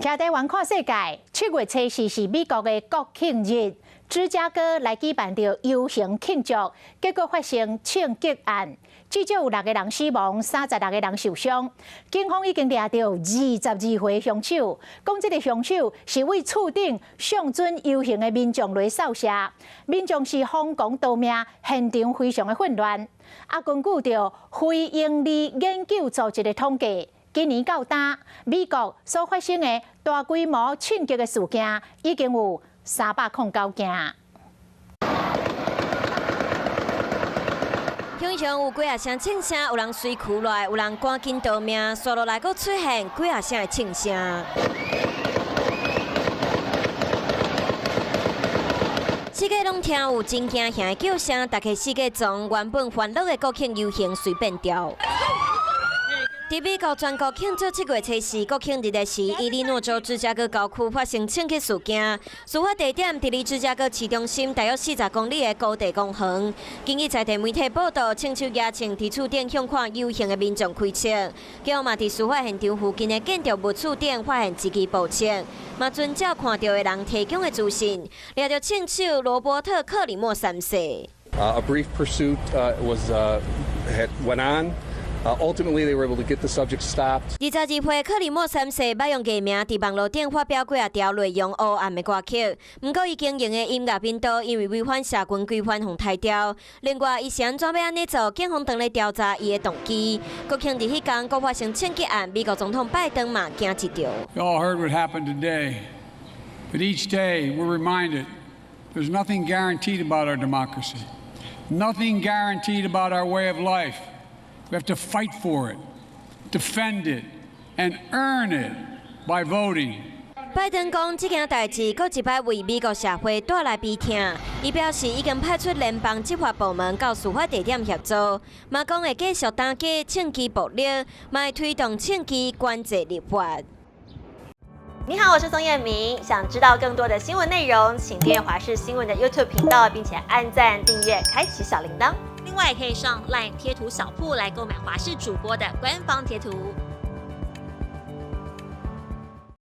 徛台灣看世界，7月初四是美國的國慶日，芝加哥來舉辦著遊行慶祝，結果發生槍擊案，至少有六個人死亡，36個人受傷。警方已經掠著22歲兇手，講這个兇手是對厝頂上陣遊行的民眾來掃射，民眾是瘋狂逃命，現場非常的混亂。啊，根據著非營利研究組織的統計，今年到今，美國所發生的大規模槍擊的事件已經有309件。現場有幾仔聲槍聲，有人隨厝來，有人趕緊逃命，紲落來閣出現幾仔聲的槍聲。四界攏聽有真驚嚇的叫聲，大家四界從原本歡樂的國慶遊行隨變調。佇美國全國慶祝7月初四國慶日的時，伊利諾州芝加哥郊區發生槍擊事件。事發地點佇離芝加哥市中心大約40公里的高地公園。根據在地媒體報道，槍手舉槍佇厝頂向看遊行的民眾開槍，結果嘛佇事發現場附近的建築物厝頂發現一支步槍，嘛遵照看著的人提供的資訊，掠著槍手羅伯特·克里莫三世。 A brief pursuit was had went on. Ultimately, they were able to get the subject stopped. 22歲克里莫三世捌用藝名佇網路頂發表幾仔條內容黑暗的歌曲，毋過伊經營的音樂頻道因為違反社群規範，予刣掉。另外，伊是按怎欲按呢做？警方正咧調查伊的動機。國慶日彼工，閣發生槍擊案，美國總統拜登嘛驚一著。 You all heard what happened today, but each day we're reminded there's nothing guaranteed about our democracy, nothing guaranteed about our way of life. We have to fight for it, defend it, and earn it by voting. 拜登講，這件代誌閣一擺為美國社會帶來悲痛。伊表示已經派出聯邦執法部門到事發地點協助，嘛講會繼續打擊槍支暴力，嘛會推動槍支管制立法。你好，我是宋燕明。想知道更多的新聞內容，請訂閱華視新聞的 YouTube 頻道，並且按讚、訂閱、開啟小鈴鐺。另外，可以上 LINE 貼圖小鋪來購買華視主播的官方貼圖。